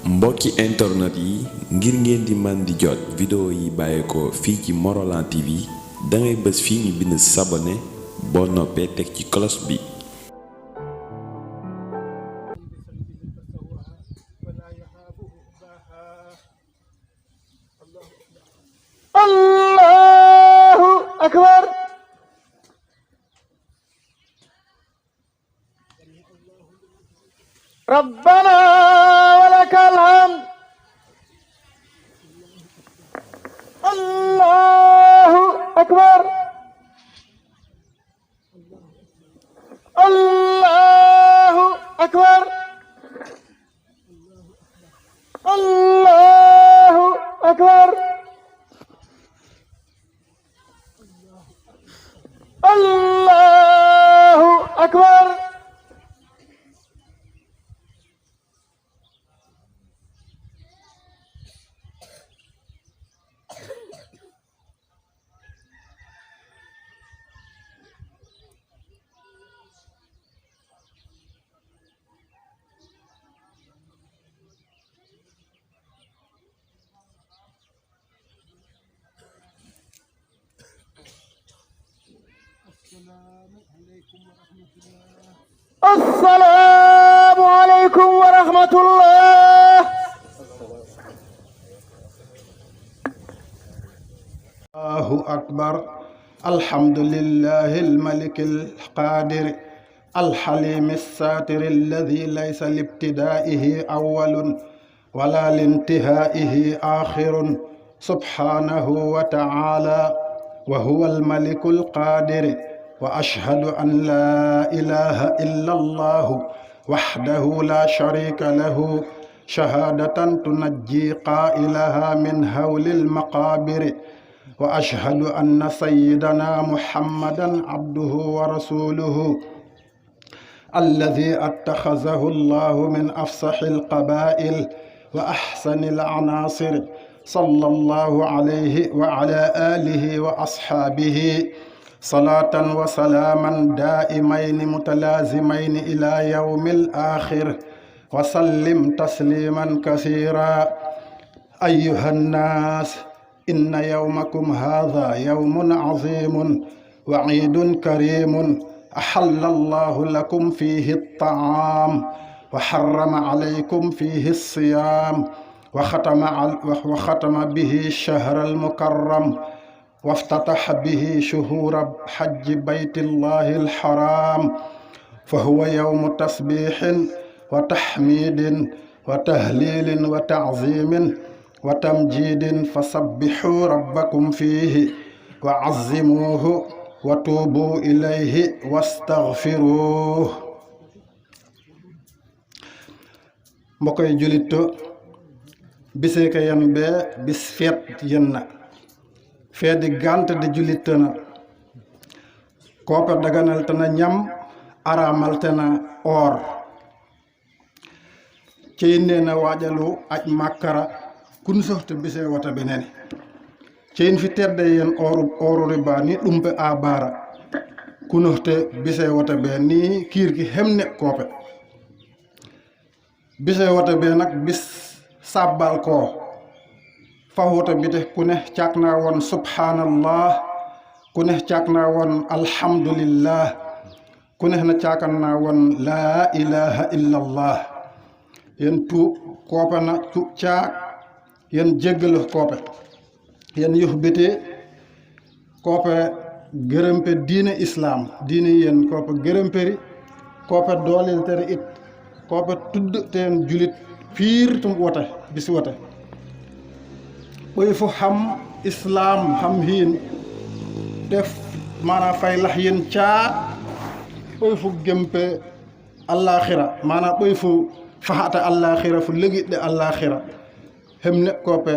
mbokki internet yi ngir ngeen di man di jot vidéo yi bàyyeekoo fii ci Morolan TV dangay bës fii ñu bind s'abonné boo noppee teg ci cloche bi. Allahu akbar. Rabbana walakal hamd. Allahu akbar. Allahu akbar. Allahu akbar. Allahu akbar. السلام عليكم ورحمة الله. الله أكبر. الحمد لله الملك القادر الحليم الساتر الذي ليس لابتدائه أول ولا لانتهائه آخر سبحانه وتعالى وهو الملك القادر وأشهد أن لا إله إلا الله وحده لا شريك له شهادة تنجي قائلها من هول المقابر وأشهد أن سيدنا محمدا عبده ورسوله الذي اتخذه الله من أفصح القبائل وأحسن العناصر صلى الله عليه وعلى آله وأصحابه صلاة وسلاما دائمين متلازمين إلى يوم الآخر وسلم تسليما كثيرا. أيها الناس إن يومكم هذا يوم عظيم وعيد كريم أحل الله لكم فيه الطعام وحرم عليكم فيه الصيام وختم به الشهر المكرم وافتتح به شهور حج بيت الله الحرام فهو يوم تسبيح وتحميد وتهليل وتعظيم وتمجيد فسبحوا ربكم فيه وعظموه وتوبوا إليه واستغفروه. مكوي جوليتو بيسيكا ينبه بس فيت ينّا feedi gante de julittana koko daganaltana ñam aramaltana or ceynnena waƴalu aj makkara kun sohto bise wata benene ceyn fi tedde yen oru riba ni ɗumpe a bara kunohte bise wata be ni kirki hemne kope bise wata be nak bis sabbal ko fawota bite kune cakna won subhanallah kune cakna won alhamdulillah kune na cakanna won la ilaha illallah yen tu kopana tu cak yen jeggelo kope yen yuhbite kope gerempe diine islam diine yen kope geremperi kope dolel tere it kope tudd ten julit fiir tum wota bis wota ɓoy fo ham islam ham hin def mana fay lah yen caa ɓoy fo gempe allakhira mana ɓoy fo fahata allakhira fo legiɗɗe allakhira hemne kope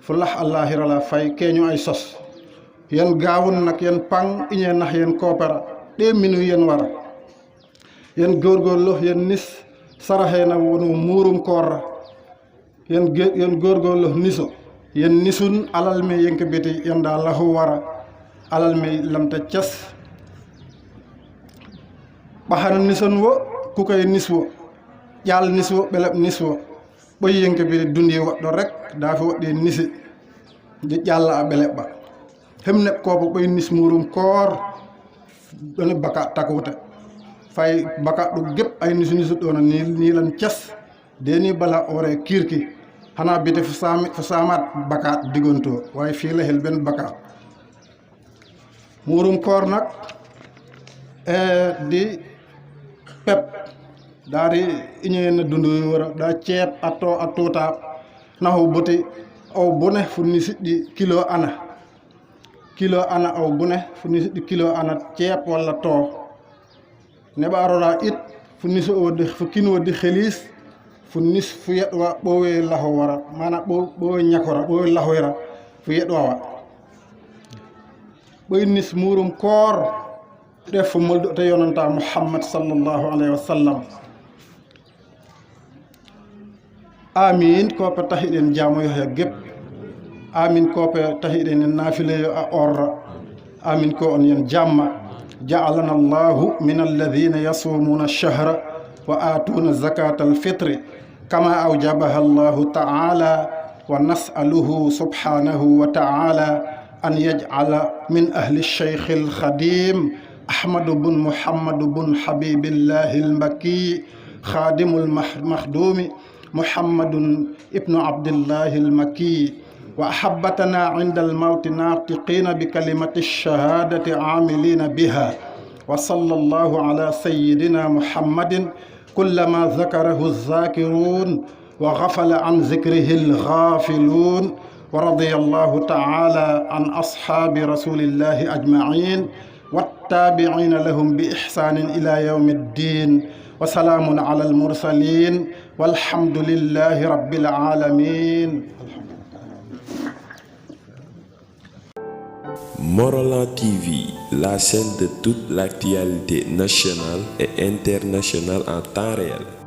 fo lah allakhira la fay keño ay sos yen gawun nak yen pang iñe nah yen kopera ɗe minu yen wara yen gorgollo yen nis sarahena wonu murum korra yen gorgollo niso yen nisun alal me yenke beti yanda lahu wara alal me lamta cas ɓahana nison wo kukoye niswo ƴal niswo ɓeleb niswo ɓoyyenke mbiɗe dundi woɗɗo rek daafi woɗɗi nisi di ƴalla a ɓele ɓa hemne kopo ɓoy nis murum koor ɗone baka takute fay baka ɗo gep ay nisu ɗona ni lan cas deni bala ore kirki hana bite fo samat baka digonto way fi la hel ben baka murum koor nak di pep dari iñena dundu wara da ceeb atota naho boti aw bone fu ni siddi kilo ana aw bone fu ni siddi kilo ana ceeb walla to ne ba arora it fu ni so wodi fu kino di khelis fu nis fu yedwa bowe laho wara mana bowe nyakora bowe laho yara fu yedwa wa boy nis murum koor def fu moldo te yonanta Muhammad sallallahu alaihi wasallam amin ko pe tahiden jaamu yo gep amin ko pe tahiden nafile yo a orra amin ko on yen jamma ja'alana Allahu min alladhina yasumuna ash-shahra wa atuna zakata al-fitri kama awjabaha Allahu ta'ala wa nas'aluhu subhanahu wa ta'ala an yaj'ala min ahli ash-shaykh al-khadim Ahmad bin Muhammad bin Habibillah al-Makki khadim al-makhdumi محمد ابن عبد الله المكي وأحبتنا عند الموت ناطقين بكلمة الشهادة عاملين بها وصلى الله على سيدنا محمد كلما ذكره الذاكرون وغفل عن ذكره الغافلون ورضي الله تعالى عن أصحاب رسول الله أجمعين والتابعين لهم بإحسان إلى يوم الدين وسلام على المرسلين والحمد لله رب العالمين. Morolan TV, la chaîne de toute l'actualité nationale et internationale en temps réel.